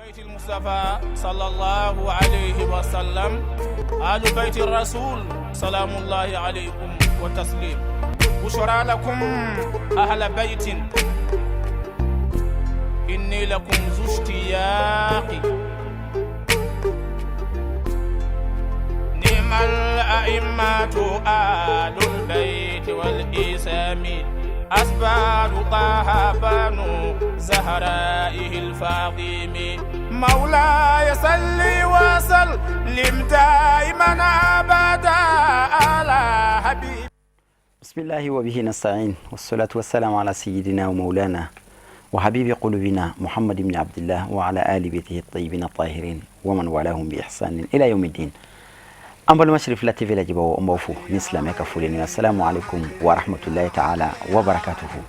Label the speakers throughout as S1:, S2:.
S1: بيت المصطفى صلى الله عليه وسلم آل بيت الرسول سلام الله عليكم وتسليم بشرى لكم أهل بيت إني لكم ذو اشتياق نعم الأئمة آل البيت والإسام أسباب طه بنو زهرائه الفاطم مولاي صل وسلم دائما أبدا على حبيب
S2: بسم الله وبه نستعين والصلاة والسلام على سيدنا ومولانا وحبيب قلوبنا محمد بن عبد الله وعلى آل بيته الطيبين الطاهرين ومن والاهم بإحسان إلى يوم الدين. An balima Cherifla TV lajɛbaaw, an b'aw fo ni silamɛ ka foli ni assalamu alaikum wa rahmatullahi ta'ala wa barakatuhu.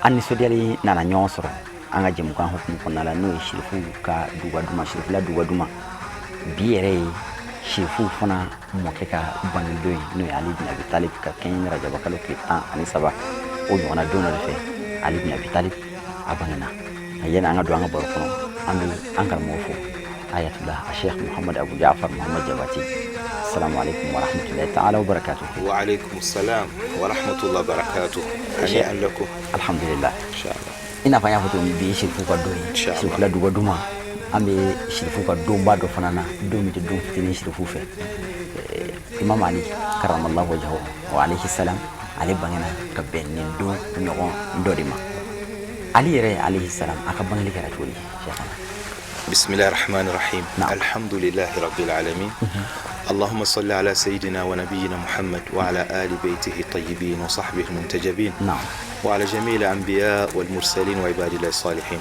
S2: An nisɔndiyali nana ɲɔgɔn sɔrɔ an ka jɛmukan hukumu kɔnɔna la, n'o ye Cherifu ka duba duma, Cherifla duba duma. Bi yɛrɛ ye Cherifu fana mɔkɛ ka bangedon ye, n'o ye Ali bin Abi Talib, ka kɛɲɛ ni rajaba kalo tile 13, o ɲɔgɔnna don dɔ de fɛ Ali bin Abi Talib a bangena. Yanni an ka don an ka baro kɔnɔ, an bɛ an karamɔgɔ fo, Ayatullah a Sheikh Muhammad Abu Ja'far Muhammad Jabati. Assalamu alaikum wa rahmatullahi ta'ala wa barakatuh.
S3: Wa alaikum salam wa rahmatullahi wa barakatuh. Hani'an lakum.
S2: Alhamdulillah.
S3: Inshallah.
S2: I n'a fɔ an y'a fɔ cogo min, bi ye Cherifu ka don ye.
S3: Inshallah.
S2: Cherifla duba duma, an bɛ Cherifu ka donba dɔ fana na, don min tɛ don fitinin Cherifu fɛ. Imam Ali karamallahu wajhahu wa alayhi salam, ale bangena ka bɛn nin don ɲɔgɔn dɔ de ma. Ali yɛrɛ alayhi salam, a ka bangeli kɛra cogo di, Cheikhana?
S3: بسم الله الرحمن الرحيم.
S2: نعم.
S3: الحمد لله رب العالمين. اللهم صل على سيدنا ونبينا محمد وعلى آل بيته الطيبين وصحبه المنتجبين. وعلى جميع الأنبياء والمرسلين وعباد الله الصالحين.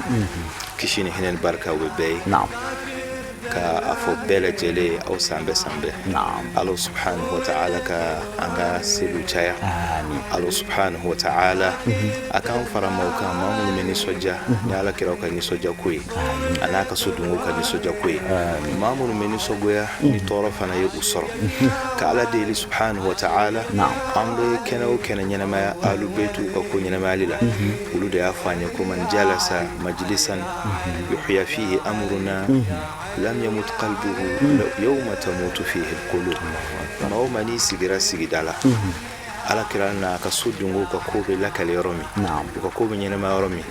S3: Kisi ni hinɛ barika bɛɛ ye. Ka a fɔ bɛɛ lajɛlen aw san bɛɛ san bɛɛ. Allah subhanahu wa ta'ala ka an ka seliw caya.
S2: Amin.
S3: Allah subhanahu wa ta'ala a k'an fara maaw kan, maa minnu bɛ nisɔndiya ni Ala kiraw ka nisɔndiya ko ye, a n'a ka sodenw ka nisɔndiya ko ye, maa minnu bɛ nisɔngoya ni tɔɔrɔ fana ye u sɔrɔ, ka Ala deli subhanahu wa ta'ala. An bɛ kɛnɛ o kɛnɛ ɲɛnamaya, alu beytu ka ko ɲɛnamayali la, olu de y'a fɔ an ye ko man jalasa majlisan yuhya fihi amruna lam yamut qalbuhu yawma tamutu fihi alqulub. Maa o maa n'i sigira sigida la, Ala kira n'a ka so dungo ka ko bɛ lakale yɔrɔ min, u ka ko bɛ ɲɛnama yɔrɔ min,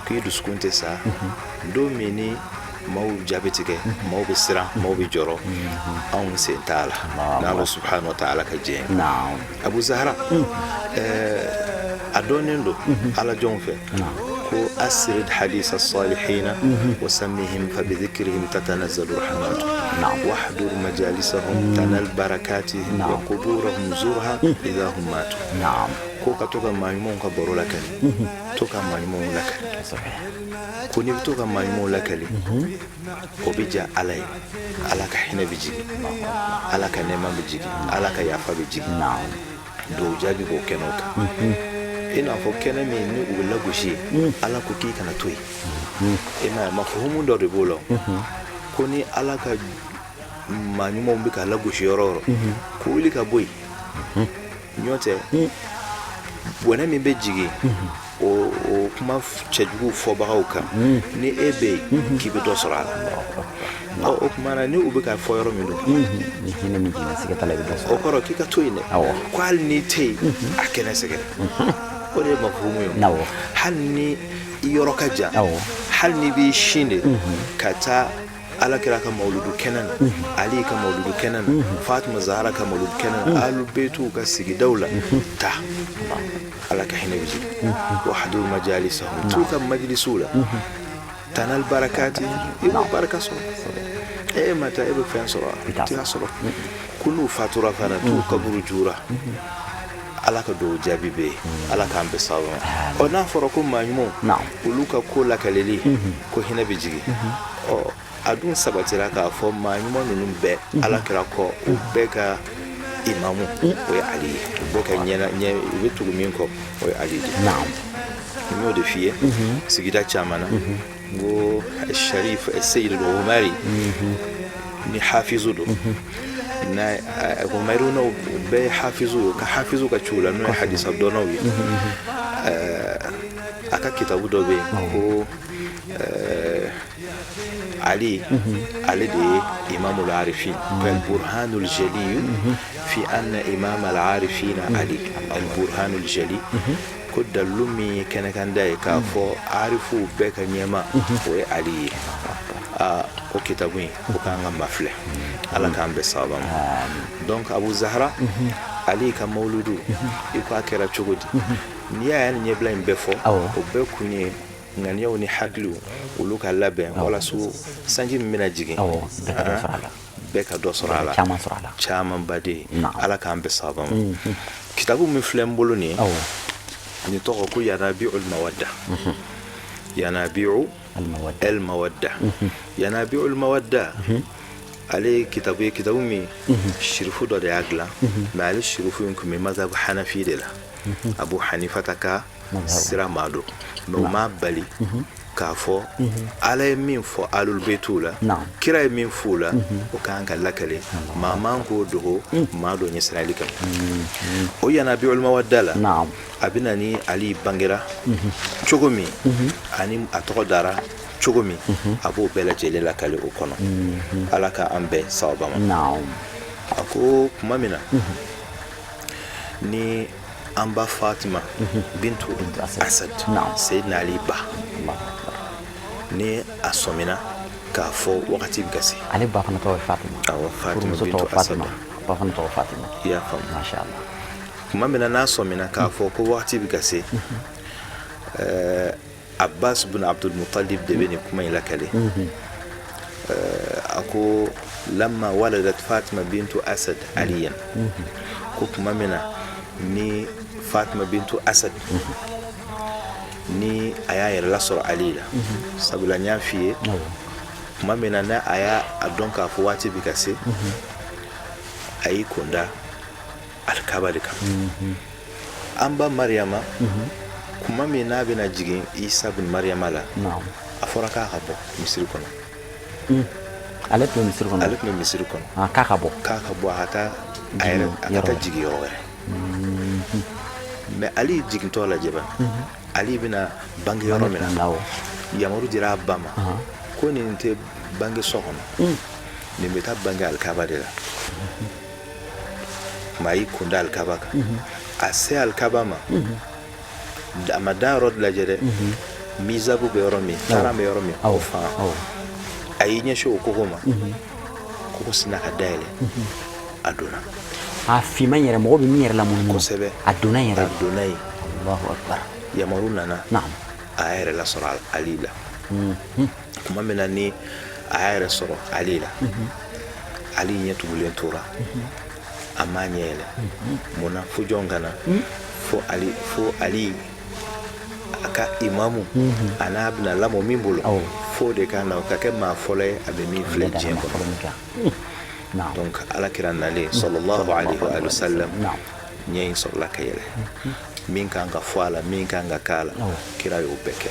S3: k'i dusukun tɛ sa don min ni maaw jaabi tigɛ, maaw bɛ siran, maaw bɛ jɔrɔ, anw sen t'a la n'Ala subhanahu wa ta'ala ka diɲɛ. Abu Zahra, a dɔnnen don Ala jɔnw fɛ ko asrid hadith as-salihina wa sammihim fa bi dhikrihim tatanazzalu rahmatu wahdur majalisahum tanal barakatihim wa quburahum zurha idha hum matu. Ko ka to ka maa ɲumanw ka baro lakali, to ka maa ɲumanw lakali. Ko n'i bɛ to ka maa ɲumanw lakali, o bɛ diya Ala ye, Ala ka hinɛ bɛ jigin, Ala ka nɛɛma bɛ jigin, Ala ka yafa bɛ jigin. Duwawu jaabi b'o kɛnɛw kan, i n'a fɔ kɛnɛ min ni u bɛ lagosi ye, Ala ko k'i kana to yen. I m'a ye, mafuhumu dɔ de b'o la, ko ni Ala ka maa ɲumanw bɛ ka lagosi yɔrɔ o yɔrɔ, ko wuli ka bɔ yen, ɲɔ tɛ bɔnɛ min bɛ jigin o kuma cɛjugu fɔbagaw kan, ni e bɛ yen k'i bɛ dɔ sɔrɔ a la. Ɔ, o tuma na ni u bɛ ka fɔ yɔrɔ min don,
S2: Ni hinɛ min jiginna, siga t'a la, i bɛ dɔ
S3: o
S2: sɔrɔ.
S3: kɔrɔ k'i ka to yen dɛ. Ko hali n'i tɛ yen, a kɛnɛ sɛgɛrɛ, o de ye mafuhumu ye. Hali ni i yɔrɔ ka jan, hali n'i b'i sin de ka taa Ala kira ka mawuludu kɛnɛ na, Ali ka mawuludu kɛnɛ na, Fatima Zahara ka mawuludu kɛnɛ na, alu beytuw ka sigidaw la, taa, Ala ka hinɛ bɛ jigin. Wahdur majalisahum, t'u ka majilisiw la, tanal barakati, i b'o barika sɔrɔ. E ma taa, e bɛ fɛn sɔrɔ wa?
S2: T'a
S3: I t'a sɔrɔ. Ko n'u fatura fana, t'u kaburu jura, Ala ka duwawu jaabi bɛ yen. Ala k'an bɛɛ sababu ma. Ɔ, n'a fɔra ko maa ɲumanw, olu ka ko lakaleli, ko hinɛ bɛ jigin, ɔ, a dun sabatira k'a fɔ maa ɲuman ninnu bɛɛ, Ala kira kɔ, u bɛɛ ka imamu o ye Ali ye, u bɛɛ ka ɲɛna ɲɛ, u bɛ tugu min kɔ, o ye Ali de ye. N y'o de f'i ye sigida caman na, n ko Sharif Seyid Umari ni hafizu don na, Umarunaw bɛɛ ye hafizu ye, ka hafizu ka ci u la, n'o ye hadisa dɔnnaw ye. A ka kitabu dɔ bɛ yen ko Ali, ale de ye imamul arifin. Al burhanul jali fi anna imam al arifina Ali. Al burhanul jali, ko dalilu min ye kɛnɛkanda ye k'a fɔ arifuw bɛɛ ka ɲɛma, o ye Ali ye. Aa, o kitabu in, o k'an ka mafilɛ. Ala k'an bɛn sababa ma. Donc Abu Zahra, Ali ka mawuludu, i ko a kɛra cogo di? N'i y'a ye nin ɲɛbila in bɛɛ fɔ, o bɛɛ kun ye ŋaniyaw ni hakiliw, olu ka labɛn walasa sanji min bɛna jigin, bɛɛ ka dɔ sɔrɔ a la.
S2: Caman sɔrɔ a la.
S3: Camanba de ye. Ala k'an bɛn sababa ma. Kitabu min filɛ n bolo nin ye, nin tɔgɔ ko Yanabi'ul Mawadda. Yanabi'u el Mawadda, Yanabi'ul Mawadda, ale ye kitabu ye, kitabu min sirifu dɔ de y'a dilan. Mais ale sirifu in tun bɛ mazhabu hanafi de la, Abu Hanifata ka sira maa don. Mais o m'a bali k'a fɔ Ala ye min fɔ alul beyituw la, kira ye min f'u la, o kan ka lakale. Maa man k'o dogo maa dɔ ɲɛsirali kama. O Yanabi'ul Mawadda la, a bɛ na ni Ali bangera cogo min ani a tɔgɔ dara cogo min, a b'o bɛɛ lajɛlen lakale o kɔnɔ. Ala ka an bɛn sababa ma. A ko tuma min na ni an ba Fatima bintu Asad, Seyidina Ali ba, ni a sɔmina k'a fɔ wagati bɛ ka se.
S2: Ale ba fana tɔgɔ ye Fatima?
S3: Awɔ, Fatima
S2: Furumuso
S3: bintu
S2: tɔgɔ
S3: Asad.
S2: Fatima, ba fana tɔgɔ Fatima.
S3: I y'a faamu?
S2: Masha Allah.
S3: Tuma min na n'a sɔmina k'a fɔ ko wagati bɛ ka se, Abbas bin Abdul Muttalib de bɛ nin kuma in lakale. A ko lamma waladat Fatima bintu Asad Aliyan, ko tuma min na ni Fatima bintu Asad ni a y'a yɛrɛ lasɔrɔ Ali la, sabula n y'a f'i ye, tuma min na n'a a y'a a dɔn k'a fɔ waati bɛ ka se, a y'i kunda alikaba de kan. An ba Mariyama, kuma min n'a bɛna jigin Isa bin Mariyama la, a fɔra k'a ka bɔ misiri kɔnɔ.
S2: Ale tun bɛ misiri kɔnɔ?
S3: Ale tun bɛ misiri kɔnɔ.
S2: Ah, k'a ka bɔ.
S3: K'a ka bɔ, a ka taa a yɛrɛ, a ka taa jigin yɔrɔ wɛrɛ. Mais Ali jigintɔ lajɛ ba, Ali bɛna bange yɔrɔ min na, yamaru dira a ba ma ko nin tɛ bange so kɔnɔ, nin bɛ taa bange alikaba de la. Maa y'i kunda alikaba kan, a se alikaba ma, a ma da yɔrɔ lajɛ dɛ, mizabu bɛ yɔrɔ min, taran bɛ yɔrɔ min, o fan, a y'i ɲɛsin o kogo ma, kogo sinna ka dayɛlɛ, a donna.
S2: A finman yɛrɛ, mɔgɔ bɛ min yɛrɛ lamunumunu.
S3: Kosɛbɛ.
S2: A donna yɛrɛ.
S3: A donna yen.
S2: Allahu akbar.
S3: Yamaru nana, a y'a yɛrɛ lasɔrɔ Ali la. Tuma min na ni a y'a yɛrɛ sɔrɔ Ali la, Ali ɲɛ tugulen tora, a m'a ɲɛ yɛlɛ. Mun na? Fo jɔn ka na fo Ali, fo Ali a ka imamu, a n'a bɛna lamɔ min bolo, fo de ka na ka kɛ maa fɔlɔ ye a bɛ min filɛ diɲɛ kɔnɔ. Donc Ala kira nalen, sallallahu alaihi wa sallam, ɲɛ in sɔrɔla ka yɛlɛ. Min kan ka fɔ a la, min kan ka k'a la, kira y'o bɛɛ kɛ.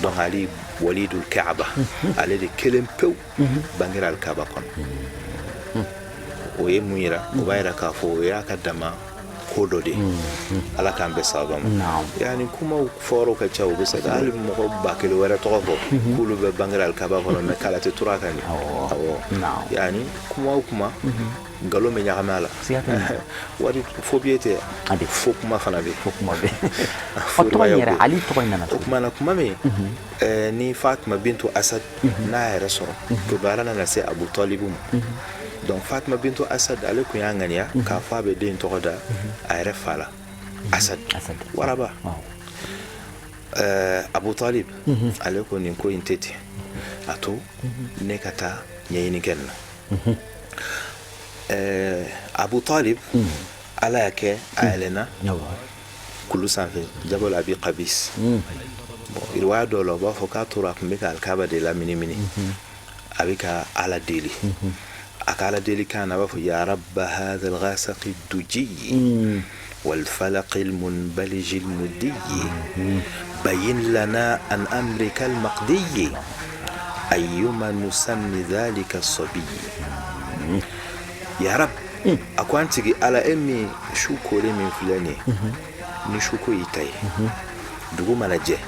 S3: Donc Ali walidul Kaaba, ale de kelen pewu bangera alikaba kɔnɔ. O ye mun yira? O b'a yira k'a fɔ o y'a ka dama ko dɔ de ye. Ala k'an bɛn sababa ma. Yani kumaw fɔyɔrɔ ka ca, u bɛ se ka hali mɔgɔ 1000 wɛrɛ tɔgɔ fɔ k'olu bɛ bangera alikaba kɔnɔ, mais kala tɛ tura kan ɲɛ. Awɔ, yani kuma o kuma, nkalon bɛ ɲagami a la. Wari fo biye tɛ, fo kuma fana bɛ.
S2: Fo kuma bɛ. O tɔgɔ in yɛrɛ, Ali tɔgɔ in nana?
S3: O kuma na, kuma min ni Fatima bintu Asad n'a yɛrɛ sɔrɔ, kibaruya nana se Abu Talibu ma. Donc Fatima bintu Asad, ale tun y'a ŋaniya k'a fɔ a bɛ den tɔgɔ da a yɛrɛ fa la, Asad, waraba. Abu Talib, ale ko nin ko in tɛ ten, a to ne ka taa ɲɛɲini kɛ nin na. Abu Talib, Ala y'a kɛ a yɛlɛnna kulu sanfɛ, Jabal Abi Qabis. Bon, riwaya dɔw la, u b'a fɔ k'a tora a tun bɛ ka alikaba de laminimini, a bɛ ka Ala deli. A ka Ala deli kan na, a b'a fɔ: ya rabba hadha al-ghasaqi ad-duji wal-falaqi al-munbalij al-mudi, bayyin lana an amrika al-maqdi, ayyuma nusammi dhalika as-sabi. Ya rab, a ko an tigi Ala, e min su kolen min filɛ nin ye, ni su ko y'i ta ye, dugu mana jɛ,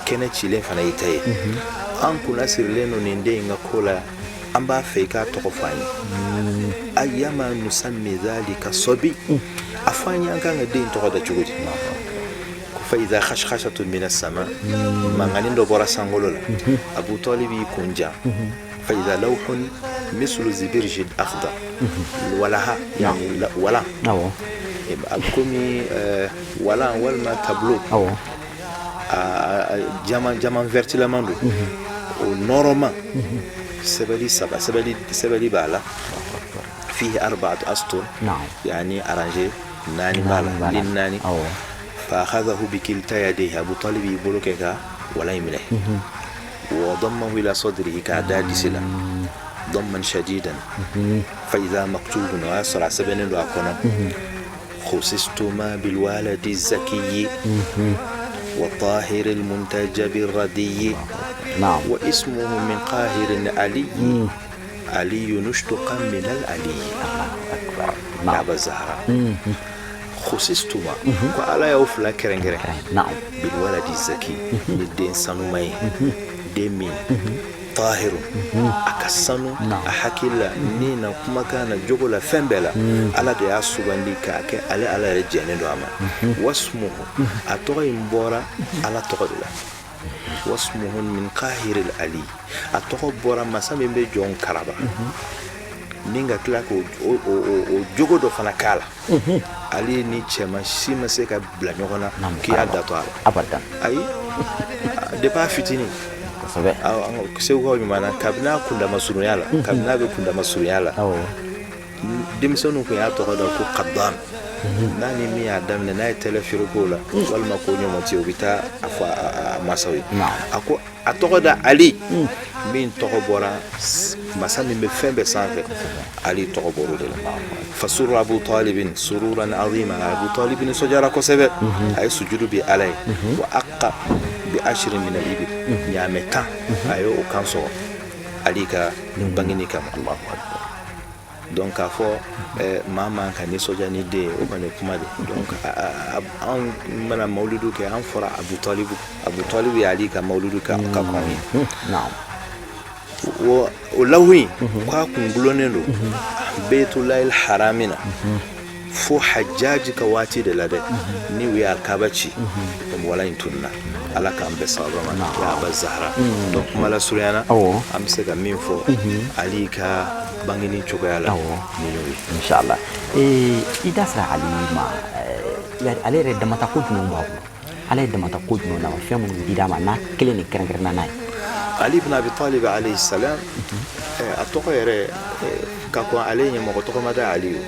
S3: kɛnɛ cilen fana y'i ta ye. An kunna sirilen don nin den in ka ko la, an b'a fɛ i k'a tɔgɔ fɔ an ye. Ayyama nusammi dhalika sabi, a fɔ an ye an kan ka den in tɔgɔ da cogo di? Fa idha khashkhashatun min as-sama, mankanin dɔ bɔra sankolo la. Abu Talib y'i kun jan, fa idha lawhun mislu zibirjid akhdar, walaha, yani walan, a bɛ komi walan walima tableau, jaman jaman vertilaman don, o nɔrɔma sɛbɛli saba, sɛbɛli b'a la, fihi arba'atu astur, yani rangée naani b'a la, ligne naani. Fa akhadhahu bi kilta yadayhi, Abu Talib y'i bolo kɛ ka walan in minɛ, wa dammahu ila sadrihi, k'a da disi la, damman shadidan. Fa idha maktubun, o y'a sɔrɔ a sɛbɛnnen don a kɔnɔ, khusistuma bil waladi zakiyyi wa tahir al muntajab al radiy wa ismuhu min qahir ali ali nushtuqa min al ali. Ya Aba Zahra, khusistuma, ko Ala y'aw fila kɛrɛnkɛrɛn, bil waladi zaki, ni den sanuma ye, den min tahiru, a ka sanu a hakili la, ni na kumakan na, jogo la, fɛn bɛɛ la. Ala de y'a sugandi k'a kɛ ale Ala yɛrɛ jɛnnen don a ma. Wasmuhu, a tɔgɔ in bɔra Ala tɔgɔ de la, wasmuhu min qahiril ali, a tɔgɔ bɔra masa min bɛ jɔn karaba ni ka tila k'o jogo dɔ fana k'a la. Ale ni cɛman si ma se ka bila ɲɔgɔn na k'i y'a datɔ a la. Ayi, depuis a fitinin, segukaw ɲuman na, kabini a kundama surunya la, kabini a bɛ kundama surunya la, denmisɛnninw tun y'a tɔgɔ da ko Kadam. N'a ni min y'a daminɛ, n'a ye tɛlɛ feereko la walima ko ɲɔmɔti, o bɛ taa a fɔ a masaw ye, a ko a tɔgɔ da Ali, min tɔgɔ bɔra masa min bɛ fɛn bɛɛ sanfɛ. Ali tɔgɔ bɔra o de la. Fasurra Abu Talibin sururan azima, Abu Talib nisɔndiyara kosɛbɛ, a ye sujudu bi Ala ye. Wa aqqa bi ashrin min al-ibil, ɲaamɛ 10 a ye o kan sɔgɔ Ali ka bangeni kama. Donc k'a fɔ maa man ka nisɔndiya ni den ye, o kɔni kuma de. Donc anw mana mawuludu kɛ, an fɔra Abu Talibu, Abu Talibu ye Ali ka mawuludu ka kɔn ye. O lahu in k'a kun gulonnen don Beytulahil harami na fo Hajjaji ka waati de la dɛ, ni u ye Alikaba ci, wala in tununa. Ala k'an bɛɛ sababa ma, ya Aba Zahra. Donc kuma lasurunya na, an bɛ se ka min fɔ Ali ka bangeni cogoya la, nin y'o ye.
S2: Inshallah. I da sera Ali ma, ale yɛrɛ damata ko jumɛn b'a bolo? Ala ye damata ko jumɛn d'a ma, fɛn minnu dir'a ma n'a kelen de kɛrɛnkɛrɛnna n'a ye?
S3: Ali ibn Abi Talib alayhi salam, a tɔgɔ yɛrɛ ka kɔn ale ɲɛ, mɔgɔ tɔgɔ ma da Ali. O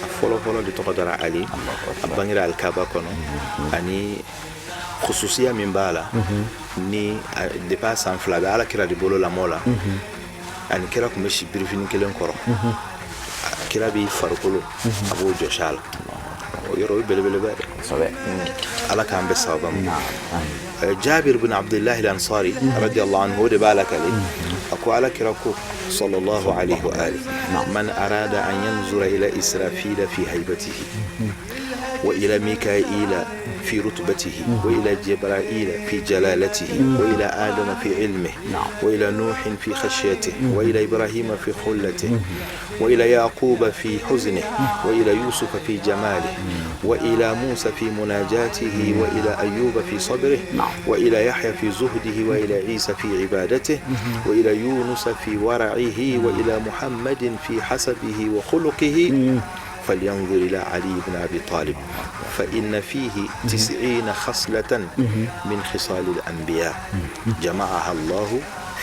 S3: a fɔlɔ fɔlɔ de tɔgɔ dara Ali. A bangera Alikaba kɔnɔ, ani khususiya min b'a la, ni depuis a san 2 a bɛ Ala kira de bolo lamɔ la, ani kira tun bɛ si birifini kelen kɔrɔ. Kira b'i farikolo, a b'o jɔsi a la. O yɔrɔ o ye belebeleba ye. Ala k'an bɛɛ sababa ma. Jabir bin Abdullahi al-Ansari radiyallahu anhu, o de b'a lakale, a ko Ala kira ko sallallahu alayhi wa alihi: man arada an yanzura ila Israfila fi haybatihi wa ila Mikaila fi rutbatihi wa ila Jibra'ila fi jalalatihi wa ila Adama fi ilmihi wa ila Nuhin fi khashyatihi wa ila Ibrahima fi khullatihi wa ila Yaquba fi huznihi wa ila Yusufa fi jamalihi wa ila Musa fi munajatihi wa ila Ayyuba fi sabrihi wa ila Yahya fi zuhdihi wa ila Isa fi ibadatihi wa ila Yunus fi wara'ihi wa ila Muhammadin fi hasabihi wa khuluqihi falyanzur ila Ali ibn Abi Talib fa inna fihi 90 khaslatan min khisal al-anbiya jama'aha Allah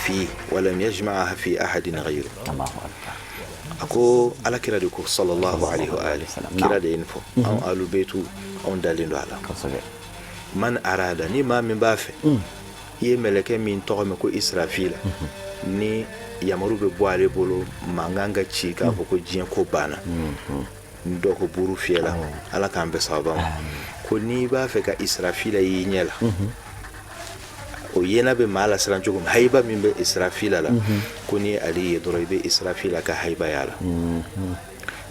S3: fihi wa lam yajma'aha fi ahadin ghayrihi. A ko Ala kira de ko sallallahu alayhi wa alihi, kira de ye nin fɔ. Anw alu beytu, anw dalen don a la. Man arada, ni maa min b'a fɛ, i ye mɛlɛkɛ min tɔgɔ mɛn ko Israfila, ni yamaru bɛ bɔ ale bolo, mankan ka ci k'a fɔ ko diɲɛ ko banna, ni dɔ ko buru fiyɛla, Ala k'an bɛɛ sababa ma, ko n'i b'a fɛ ka Israfila y'i ɲɛ la, o yena bɛ maa lasiran cogo min, hayiba min bɛ Israfila la, ko ni Ali ye dɔrɔn, i bɛ Israfila ka hayiba y'a la.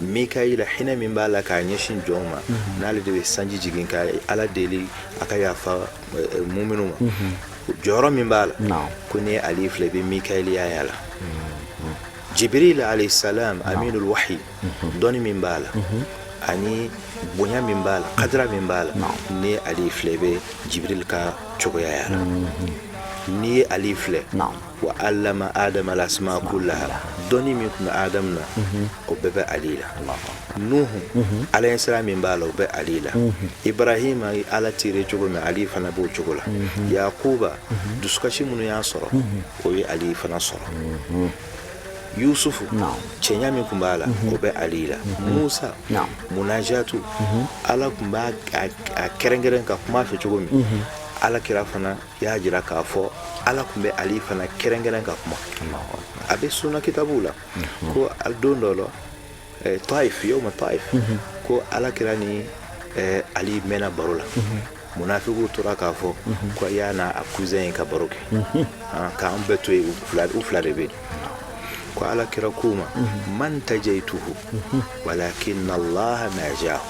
S3: Mikayila, hinɛ min b'a la k'a ɲɛsin jɔnw ma, n'ale de bɛ sanji jigin ka Ala deli a ka yafa muminu ma. Jɔyɔrɔ min b'a la, ko n'i ye Ali filɛ, i bɛ Mikaeliya y'a la. Jibril alayhi salam, aminul wahyi, dɔnni min b'a la ani bonya min b'a la, kadira min b'a la, n'i ye Ali filɛ, i bɛ Jibril ka cogoya y'a la. N'i ye Ali filɛ, wa allama adama al-asma kullaha, dɔnni min tun bɛ Adamu na, o bɛɛ bɛ Ali la. Nuhu, Ala ɲɛsiran min b'a la, o bɛ Ali la. Ibrahima ye Ala tere cogo min, Ali fana b'o cogo la. Yakuba, dusukasi minnu y'a sɔrɔ, o ye Ali fana sɔrɔ. Yusufu, cɛɲa min tun b'a la, o bɛ Ali la. Musa, munajatu, Ala tun b'a a kɛrɛnkɛrɛn ka kuma fɛ cogo min, Ala kira fana y'a jira k'a fɔ Ala tun bɛ Ali fana kɛrɛnkɛrɛn ka kuma. A bɛ sunna kitabuw la ko don dɔ la, Taif, yawma Taif, ko Ala kira ni Ali mɛnna baro la. Munafigiw tora k'a fɔ ko y'a n'a cousin ye ka baro kɛ, k'an bɛɛ to yen, u fila de bɛ yen. Ko Ala kira k'u ma, man tajaytuhu walakin Allah najahu,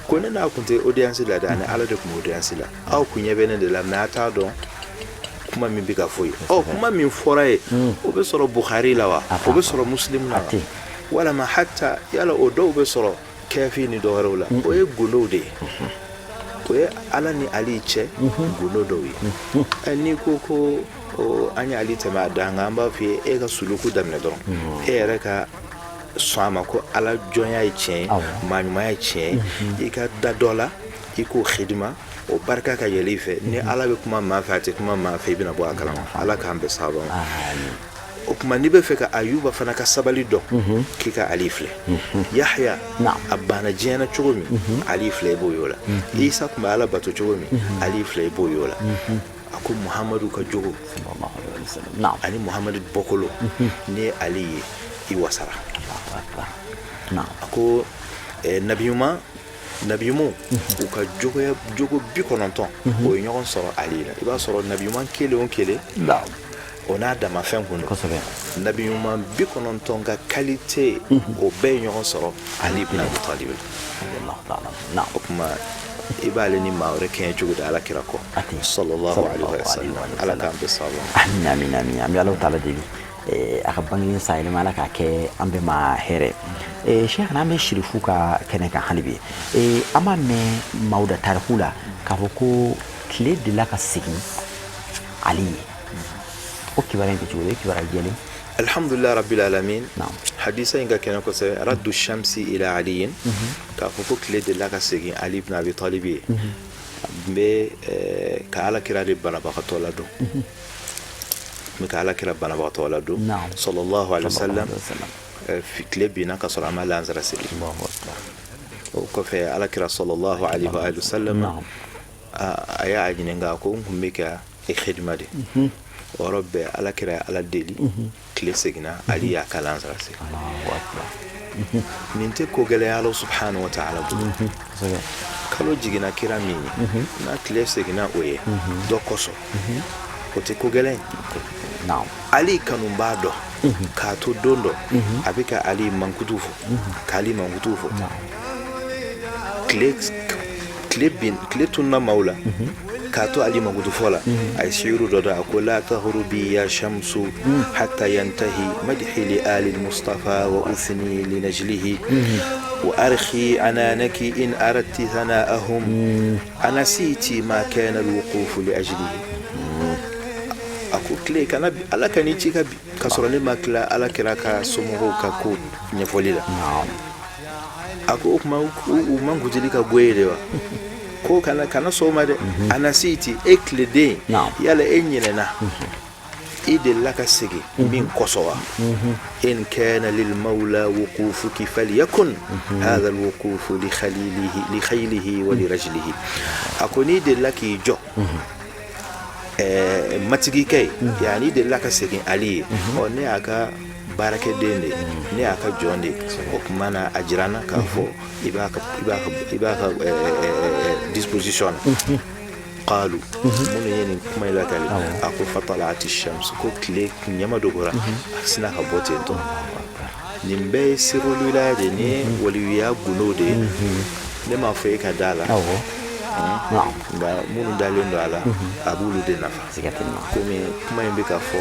S3: ko ne n'a kun tɛ audience la dɛ, ani Ala de tun bɛ audience la. Aw kun ɲɛ bɛ ne de la, mais a t'a dɔn kuma min bɛ ka fɔ yen. Ɔ, kuma min fɔra ye, o bɛ sɔrɔ Bukhari la wa, o bɛ sɔrɔ Muslim la wa, walama hatta yala o dɔw bɛ sɔrɔ Kafi ni dɔwɛrɛw la? O ye gundow de ye, o ye Ala ni Ali cɛ gundo dɔw ye. N'i ko ko an ye Ali tɛmɛ a dan kan, an b'a fɔ ye, e ka suluku daminɛ dɔrɔn, e yɛrɛ ka sɔn a ma ko Ala jɔnya ye tiɲɛ ye, maa ɲumanya ye tiɲɛ ye. I ka da dɔ la, i k'o xidima, o barika ka yɛlɛ i fɛ. Ni Ala bɛ kuma maa fɛ, a tɛ kuma maa fɛ, i bɛna bɔ a kalama. Ala k'an bɛɛ sababu ma. O tuma, n'i bɛ fɛ ka Ayuba fana ka sabali dɔn, k'i ka Ali filɛ. Yahya, a banna diɲɛ na cogo min, Ali filɛ, i b'o y'o la. Isa tun bɛ Ala bato cogo min, Ali filɛ, i b'o y'o la. A ko Muhamadu ka jogo ani Muhamadu bɔkolo, n'i ye Ali ye, i wasara. A ko nabiɲuman, nabiɲumanw, u ka jogoya, jogo 90, o ye ɲɔgɔn sɔrɔ Ali la. I b'a sɔrɔ nabiɲuman kelen o kelen, o n'a damafɛn kun don. Nabiɲuman 90 ka qualité, o bɛɛ ye ɲɔgɔn sɔrɔ Ali ibn Abi Talib la. O tuma, i b'ale ni maa wɛrɛ kɛɲɛ cogo di Ala kira kɔ, sallallahu alaihi wa sallam? Ala k'an bɛɛ sababu ma.
S2: Amin, amin, amin. An bɛ Ala taala deli, a ka bangeni sayɛlɛma, Ala k'a kɛ an bɛɛ ma hɛrɛ. Cheikh, an bɛ sirifu ka kɛnɛ kan hali bi. An b'a mɛn maaw da tariku la k'a fɔ ko tile delila ka segin Ali ye. O kibaruya in kɛ cogo di? O ye kibaruya jɛlen?
S3: Alhamdulillah rabbil alamin. Hadisa in ka kɛnɛ kosɛbɛ, raddu shamsi ila aliyin, k'a fɔ ko tile delila ka segin Ali ibn Abi Talib ye. N bɛ ka Ala kira de banabagatɔ la don, n bɛ ka Ala kira banabagatɔ la don, sallallahu alaihi wasallam. Tile binna ka sɔrɔ a ma lansara seli. O kɔfɛ, Ala kira sallallahu alaihi wa sallam, a y'a ɲininka ko n kun bɛ ka e xidima de. O yɔrɔ bɛɛ, Ala kira ye Ala deli, tile seginna, Ali y'a ka lansara seli. Nin tɛ ko gɛlɛya Ala subhanahu wa ta'ala bolo. Kalo jiginna kira min ye, n'a tile seginna o ye dɔ kosɔn, o tɛ ko gɛlɛn ye. Ali kanu b'a dɔn k'a to don dɔ a bɛ ka Ali mankutu fɔ, k'Ali mankutu fɔ, tile bin, tile tunna maaw la k'a to Ali mankutu fɔ la. A ye shiiru dɔ da, a ko: la taghrubi ya shamsu hatta yantahi madhi li ali mustafa wa uthni li najlihi wa arkhi ananaki in aradti thana'ahum anasiti ma kana alwuqufu li ajlihi. A ko tile kana, Ala ka n'i ci ka bi ka sɔrɔ ne ma tila Ala kira ka somɔgɔw ka ko ɲɛfɔli la. A ko o tuma, u mankutuli ka go ye de wa? Ko kana sɔn o ma dɛ. Anasiti, e tileden, yala e ɲinɛna i delila ka segin min kosɔn wa? In kana lil mawla wuqufuki falyakun hadha alwuqufu li khalilihi li khaylihi wa li rajlihi. A ko n'i delila k'i jɔ matigikɛ ye, yani i delila ka segin Ali ye, ɔ, ne y'a ka baarakɛden de ye, ne y'a ka jɔn de ye. O tuma na, a jira n na k'a fɔ i b'a ka disposition na. Qalu, minnu ye nin kuma in lakali, a ko fatala'ati shams, ko tile ɲɛma dogora, a sina ka bɔ ten tɔ. Nin bɛɛ ye sirul wilaya de ye, nin ye waliyuya gundo de ye. Ne m'a fɔ e ka da la. Nka minnu dalen don a la, a b'olu de nafa. Komi kuma in bɛ ka fɔ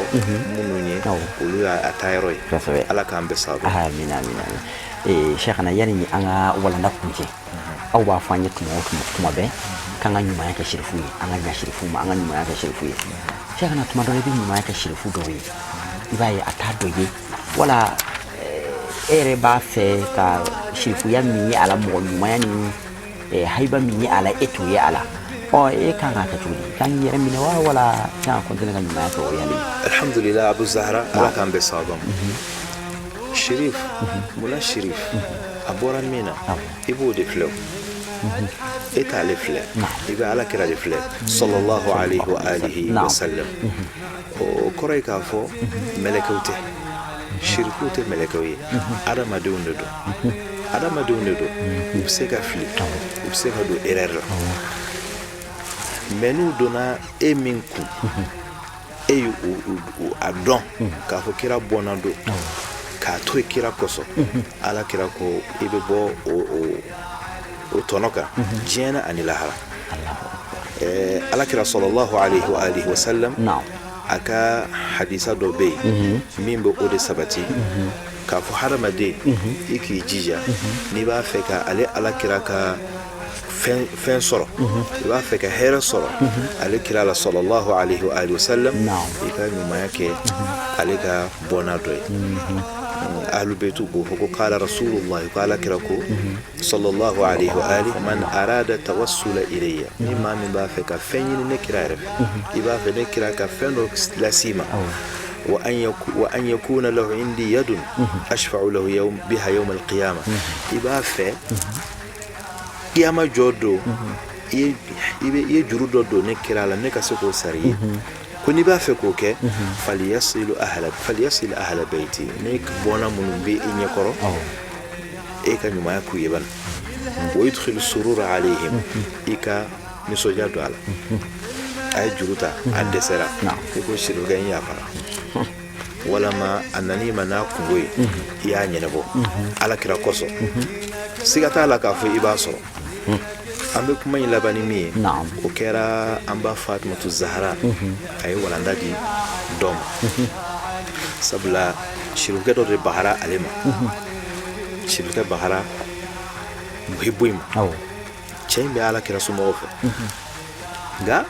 S3: minnu ye, olu y'a taayɔrɔ ye. Ala k'an bɛɛ sababu.
S2: Amina, amina. Cheikhana, yani an ka walanda kuncɛ, aw b'a fɔ an ye tuma o tuma bɛɛ k'an ka ɲumanya kɛ sirifu ye, an ka ɲa sirifu ma, an ka ɲumanya kɛ sirifu ye. Cheikhana, tuma dɔ la i bɛ ɲumanya kɛ sirifu dɔw ye, i b'a ye a t'a dɔ ye, wala e yɛrɛ b'a fɛ ka sirifuya min ye a la, mɔgɔ ɲumanya ni hayiba min ye a la, e t'o ye a la. Ɔ, e kan k'a kɛ cogo di? Kan k'i yɛrɛ minɛ wa, wala kan ka continuer ka ɲumanya kɛ o yali?
S3: Alhamdulillah, Abu Zahra, Ala k'an bɛɛ sababa ma. Shirif munna, shirif a bɔra min na, i b'o de filɛ o, e t'ale filɛ, i bɛ Ala kira de filɛ, sallallahu alayhi wa alihi wa sallam. O kɔrɔ ye k'a fɔ mɛlɛkɛw tɛ, shirifuw tɛ mɛlɛkɛw ye, adamadenw de don, adamadenw de don. U bɛ se ka fili, u bɛ se ka don erreur la, mais n'u donna e min kun, e y'u a dɔn k'a fɔ kira bɔnna don, k'a to yen kira kosɔn, Ala kira ko i bɛ bɔ o tɔnɔ kan diɲɛ na ani lahara. Ala kira sallallahu alayhi wa alihi wa sallam, a ka hadisa dɔ bɛ yen min bɛ o de sabati k'a fɔ hadamaden i k'i jija, n'i b'a fɛ ka ale Ala kira ka fɛn sɔrɔ, i b'a fɛ ka hɛrɛ sɔrɔ ale kira la sallallahu alayhi wa alihi wa sallam, i ka ɲumanya kɛ ale ka bɔnna dɔ ye. Ahlu beytu b'o fɔ ko qala rasulullah, ko Ala kira ko sallallahu alayhi wa alihi, man arada tawassula ilayya, ni maa min b'a fɛ ka fɛn ɲini ne kira yɛrɛ fɛ, i b'a fɛ ne kira ka fɛn dɔ las'i ma, wa an yakuna lahu indi yadun ashfa'u lahu yawm biha yawm al-qiyamah, i b'a fɛ kiyama jɔ don i ye juru dɔ don ne kira la, ne ka se k'o sara i ye, ko n'i b'a fɛ k'o kɛ, falyasil ahla bayti, ne bɔnna minnu bɛ i ɲɛkɔrɔ, e ka ɲumanya k'u ye bana, wa yudkhil surura alayhim, i ka nisɔndiya don a la. A ye juru ta, a dɛsɛra, i ko sirifukɛ n yafara, walama a nan'i ma n'a kungo ye, i y'a ɲɛnabɔ Ala kira kosɔn, siga t'a la k'a fɔ i b'a sɔrɔ. An bɛ kuma in laban ni min ye, o kɛra an ba Fatumatu Zahara, a ye walanda di dɔ ma, sabula sirifukɛ dɔ de bagara ale ma, sirifukɛ bagara muhibu in ma. Cɛ in bɛ Ala kira somɔgɔw fɛ, nka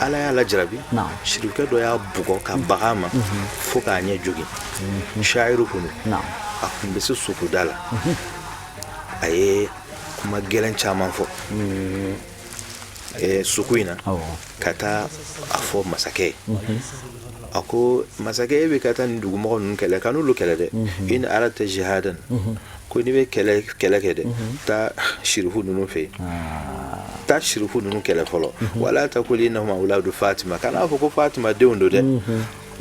S3: Ala y'a lajarabi, sirifukɛ dɔ y'a bugɔ ka baga a ma fo k'a ɲɛ jogin. Shayiru kun don, a kun bɛ se sukuda la, a ye kuma gɛlɛn caman fɔ suku in na ka taa a fɔ masakɛ ye. A ko masakɛ, e bɛ ka taa nin dugumɔgɔ ninnu kɛlɛ, ka n'olu kɛlɛ dɛ, in aradta jihadan, ko n'i bɛ kɛlɛ kɛ dɛ, taa sirifu ninnu fɛ yen, taa sirifu ninnu kɛlɛ fɔlɔ, wala taqul innahum awladu Fatima, kan'a fɔ ko Fatima denw don dɛ,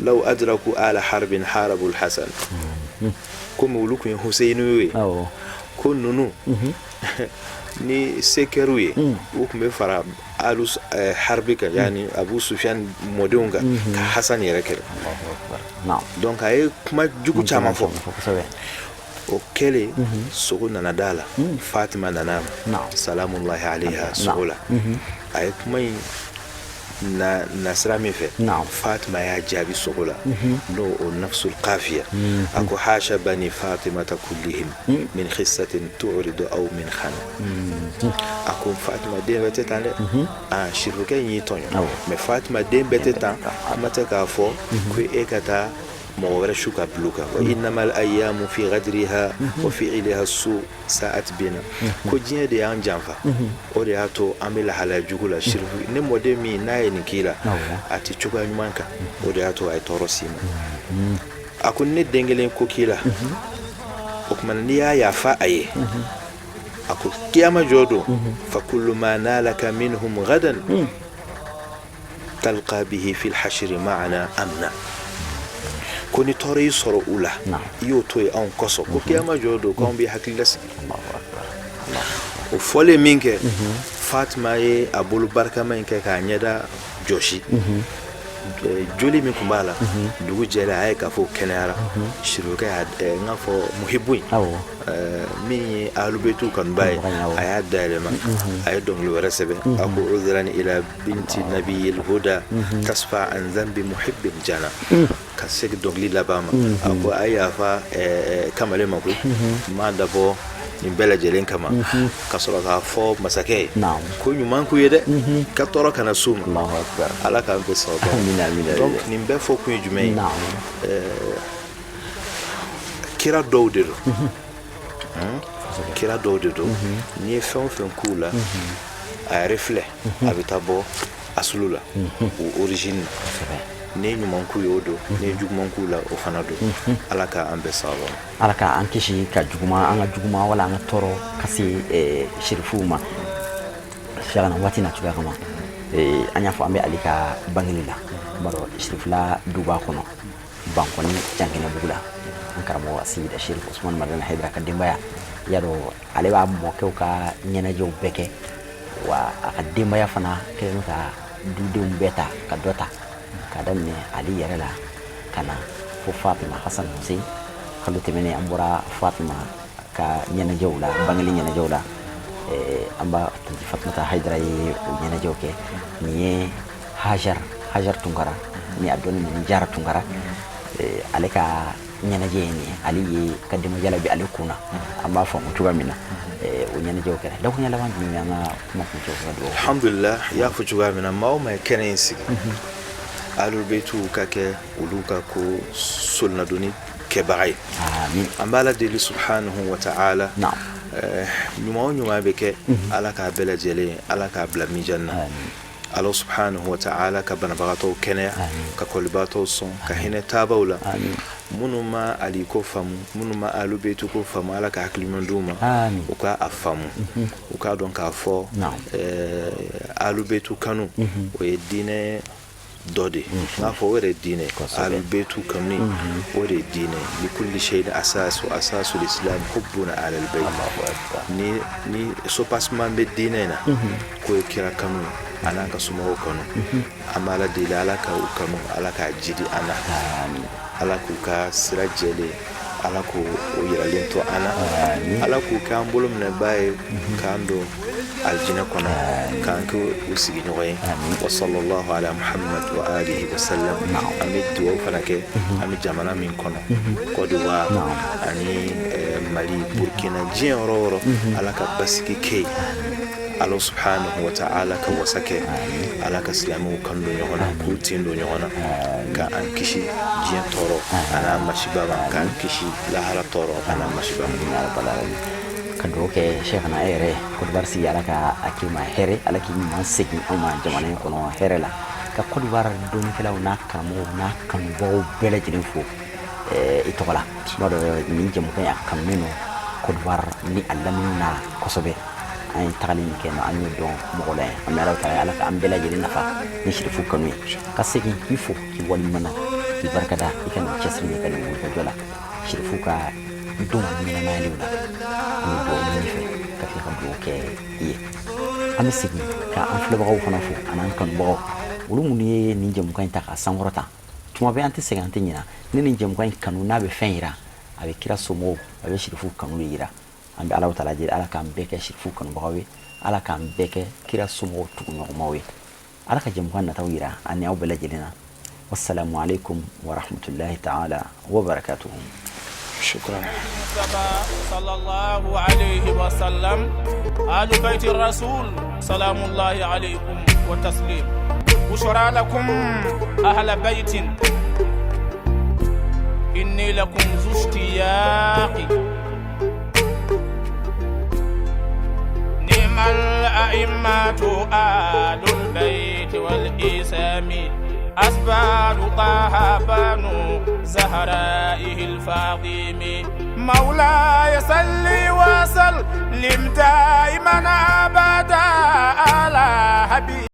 S3: law adraku ala harbin harabu alhasan, komi olu tun ye Huseyinu ye, ko ninnu ni se kɛr'u ye, u tun bɛ fara alu harbi kan, yani Abu Sufyan mɔdenw kan, ka Hasan yɛrɛ kɛlɛ. Donc a ye kuma jugu caman fɔ. O kɛlen, sogo nana da la, Fatima nana ma salamullahi alayha sogo la, a ye kuma in na sira min fɛ, Fatima y'a jaabi sogo la n'o o nafsul kafiya, a ko hasha bani fatimata kullihim min khissatin tu'ridu aw min khana. A ko Fatima den bɛɛ tɛ tan dɛ, a sirifukɛ in y'i tɔɲɔ, mais Fatima den bɛɛ tɛ tan, kuma tɛ k'a fɔ ko e ka taa mɔgɔ wɛrɛ su ka bila kan. Wa innamal ayyamu fi ghadriha wa fi'liha su sa'at bina, ko diɲɛ de y'an janfa, o de y'a to an bɛ lahalaya jugu la. Sirifu ne mɔden min n'a ye nin k'i la, a tɛ cogoya ɲuman kan, o de y'a to a ye tɔɔrɔ s'i ma. A ko ne den kelen ko k'i la, o tuma n'i y'a yafa a ye, a ko kiyama jɔ don, fa kullu ma nalaka minhum gadan talqa bihi fil hashri ma'ana amna, ko ni tɔɔrɔ y'i sɔrɔ u la, i y'o to yen anw kosɔn, ko kiyama jɔ don k'anw b'i hakili lasigi. O fɔlen min kɛ, Fatima ye a bolo barikama in kɛ k'a ɲɛda jɔsi. Joli min tun b'a la, dugu jɛlen a ye k'a fɔ kɛnɛyara. Sirifukɛ y'a n k'a fɔ muhibu in, min ye alubetu kanuba ye, a y'a dayɛlɛma, a ye dɔnkili wɛrɛ sɛbɛn. A ko: udran ila binti nabiyil huda tasfa an dhanbi muhibbin jana. Ka segin dɔnkili laban ma, a ko a ye yafa kamalen ma koyi, n m'a dabɔ nin bɛɛ lajɛlen kama. Ka sɔrɔ k'a fɔ masakɛ ye ko ɲuman k'u ye dɛ, ka tɔɔrɔ kana s'u ma. Ala k'an bɛɛ sababu. Donc nin bɛɛ fɔ kun ye jumɛn ye? Kira dɔw de don, kira dɔw de don. N'i ye fɛn o fɛn k'u la, a yɛrɛ filɛ, a bɛ taa bɔ asulu la, o origine na. N'i ye ɲuman k'u ye, o don. N'i ye juguman k'u la, o fana don. Ala k'an bɛɛ sababu ma.
S2: Ala k'an kisi ka juguma, an ka juguma wala an ka tɔɔrɔ ka se sirifuw ma. Filanan waati na cogoya kama, an y'a fɔ an bɛ Ali ka bangeli la. N b'a dɔn sirifila duba kɔnɔ, Bankɔni Jankɛnɛbugu la, an karamɔgɔ Seyida Sherif Usman Madani Hayidara ka denbaya. I y'a dɔn ale b'a mɔkɛw ka ɲɛnajɛw bɛɛ kɛ, wa a ka denbaya fana kɛlen don ka dudenw bɛɛ ta ka dɔ ta k'a daminɛ Ali yɛrɛ la ka na fo Fatima Hasan Hussein. Kalo tɛmɛnen an bɔra Fatima ka ɲɛnajɛw la, bangeli ɲɛnajɛw la. An b'a tanti Fatumata Hayidara ye o ɲɛnajɛw kɛ. Nin ye Hajar, Hajar Tunkara ni a dɔnnen don ni Jara Tunkara, ale ka ɲɛnajɛ ye nin ye. Ale ye ka denbaya bɛ ale kun na, an b'a faamu cogoya min na o ɲɛnajɛw kɛra. Dakuruɲɛ laban jumɛn bɛ an ka kuma kuncɛ ka dugawu?
S3: Alhamdulillah, i y'a fɔ cogoya min na, maa o maa ye kɛnɛ in sigi, Ahlul ka kɛ olu ka ko solinadonni kɛbaga ye. An b'Ala deli subhanahu wa ta'ala, ɲuman o ɲuman bɛ kɛ, Ala k'a bɛɛ lajɛlen, Ala k'a bila mijan na. Ala subhanahu wa ta'ala ka banabagatɔw kɛnɛya, ka kɔlibaatɔw sɔn, ka hinɛ taabaw la. Minnu ma Ali ko faamu, minnu ma Ahlul Bayt ko faamu, Ala ka hakili ɲuman d'u ma, u ka a faamu, u k'a dɔn k'a fɔ Ahlul Bayt kanu, o ye diinɛ dɔ de ye. N k'a fɔ o yɛrɛ ye diinɛ. Ahlul Bayt kanu, o de ye diinɛ. Likulli shay'in asas wa asasul islam hubbuna ahlal bayt. Ni ni soubassement bɛ diinɛ in na, k'o ye kira kanu ye, a n'a ka somɔgɔw kanu. An b'Ala deli, Ala ka u kanu, Ala k'a jidi an na, Ala k'u ka sira jɛlen, Ala k'o o yiralen to an na, Ala k'u k'an bolo minɛbaa ye k'an don alijinɛ kɔnɔ, k'an kɛ u sigiɲɔgɔn ye. Wa sallallahu ala Muhammad wa alihi wa sallam. An bɛ dugawu fana kɛ an bɛ jamana min kɔnɔ, Côte d'Ivoire ani Mali, Burkina, diɲɛ yɔrɔ o yɔrɔ, Ala ka basigi kɛ yen. Ala subhanahu wa ta'ala ka wasa kɛ. Ala ka silamɛw kan don ɲɔgɔn na, k'u tin don ɲɔgɔn na, ka an kisi diɲɛ tɔɔrɔ an'a masiba ma, k'an kisi lahara tɔɔrɔ an'a masiba ma.
S2: Ka dugawu kɛ Cheikhna, e yɛrɛ Côte d'Ivoire sigi, Ala ka a k'i ma hɛrɛ, Ala k'i ɲuman segin anw ma jamana in kɔnɔ hɛrɛ la. Ka Côte d'Ivoire dɔnnikɛlaw n'a karamɔgɔw n'a kanubagaw bɛɛ lajɛlen fo i tɔgɔ la. I b'a dɔn nin jɛmukan in a kanunen don Côte d'Ivoire ni a lamini na kosɛbɛ. An ye tagali min kɛ, an y'o dɔn mɔgɔ la yen. An bɛ Ala ta, Ala ka an bɛɛ lajɛlen nafa ni sirifu kanu ye. Ka segin k'i fo, k'i waleɲuman na, k'i barikada i ka nin cɛsiri ni ka nin wulikajɔ la sirifu ka don ɲɛnamayaliw la. An bɛ dugawu ɲini fɛ ka tila ka dugawu kɛ i ye. An bɛ segin ka an filɛbagaw fana fo an'an kanubagaw, olu minnu ye nin jɛmukan in ta k'a sankɔrɔta. Tuma bɛɛ an tɛ sɛgɛn, an tɛ ɲina. Ni nin jɛmukan in kanu n'a bɛ fɛn yira, a bɛ kira somɔgɔw, a bɛ sirifu kanu de yira. An bɛ Ala taala deli, Ala k'an bɛɛ kɛ sirifu kanubagaw ye, Ala k'an bɛɛ kɛ kira somɔgɔw tuguɲɔgɔnmaw ye. Ala ka jɛmukan nataw yira ani aw bɛɛ lajɛlen na. Wassalamu alaikum wa rahmatullahi ta'ala wa barakatuhu.
S3: Shukran.
S1: صلى الله عليه وسلم آل بيت الرسول سلام الله عليكم وتسليم. بشرى لكم أهل بيت، إني لكم ذو اشتياق. نعم الأئمة آل البيت والإسام، أسباب طه بنو زهرائه الفاطم. مولاي صل وسلم دائما أبدا على حبيب